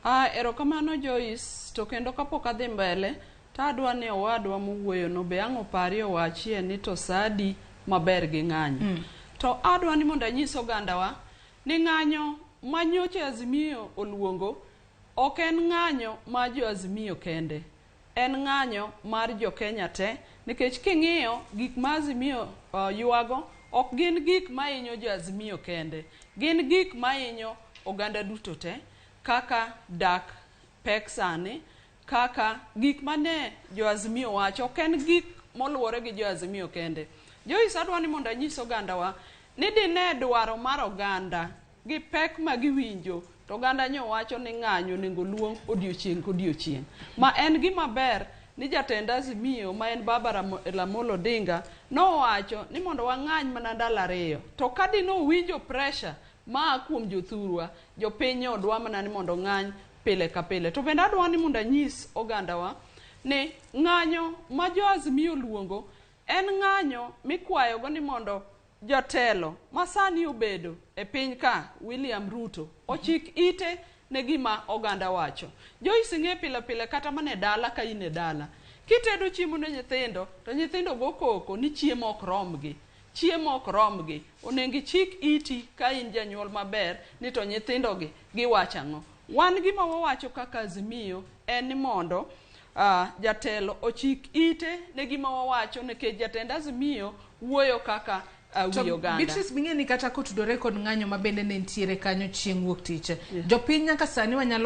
Ah, erokamano Joyce, to kendo kapok adhi mbele, to adwa ni owadwa mowuoyono be ang' oparie owachie ni to saa adi maber gi ng'anyo. To adwa ni mondo anyis ogandawa ni ng'anyo ma nyocha Azimio oluongo ok en ng'anyo ma jo Azimio kende. En ng'anyo mar jo Kenya te nikech king'iyo gik ma Azimio ywago ok gin gik mahinyo jo Azimio kende. Gin gik mahinyo oganda duto te kaka dak pek sani, kaka gik mane jo Azimio wacho ok en gik moluwore gi jo Azimio kende. Joyce adwa ni mondo anyis ogandawa ni dine dwaro mar oganda gi pek ma giwinjo to oganda nyo wacho ni ng'anyo onego luong odiochieng' kodiochieng'. Ma en gima ber ni jatend Azimio ma en Baba Raila Amolo Odinga nowacho ni mondo wang'any mana ndalo ariyo. To ka dine owinjo pressure maa kuom jothurwa, jopiny nyo dwa mana ni mondo ong'any pile ka pile. To bende adwa ni mondo anyis ogandawa ni ng'anyo ma jo Azimio oluongo en ng'anyo mikwayogo ni mondo jotelo masani obedo e piny ka William Ruto ochik ite ne gima oganda wacho. Joyce ing'e pile pile kata mana e dala ka in e dala. Kitedo chiemo ne nyithindo to nyithindo go koko ni chiemo ok romgi. Chiemo ok romgi. Onego ichik iti ka in janyuol maber ni to nyithindogi giwacho ang'o. Wan gima wawacho kaka Azimio en ni mondo jatelo ochik ite ne gima wawacho nikech jatend Azimio wuoyo kaka wi oganda. Beatrice bing'e ni kata kotudore kod ng'anyo ma bende ne nitiere kanyo chieng' wuok tich. Jopiny nyaka sani wanyalo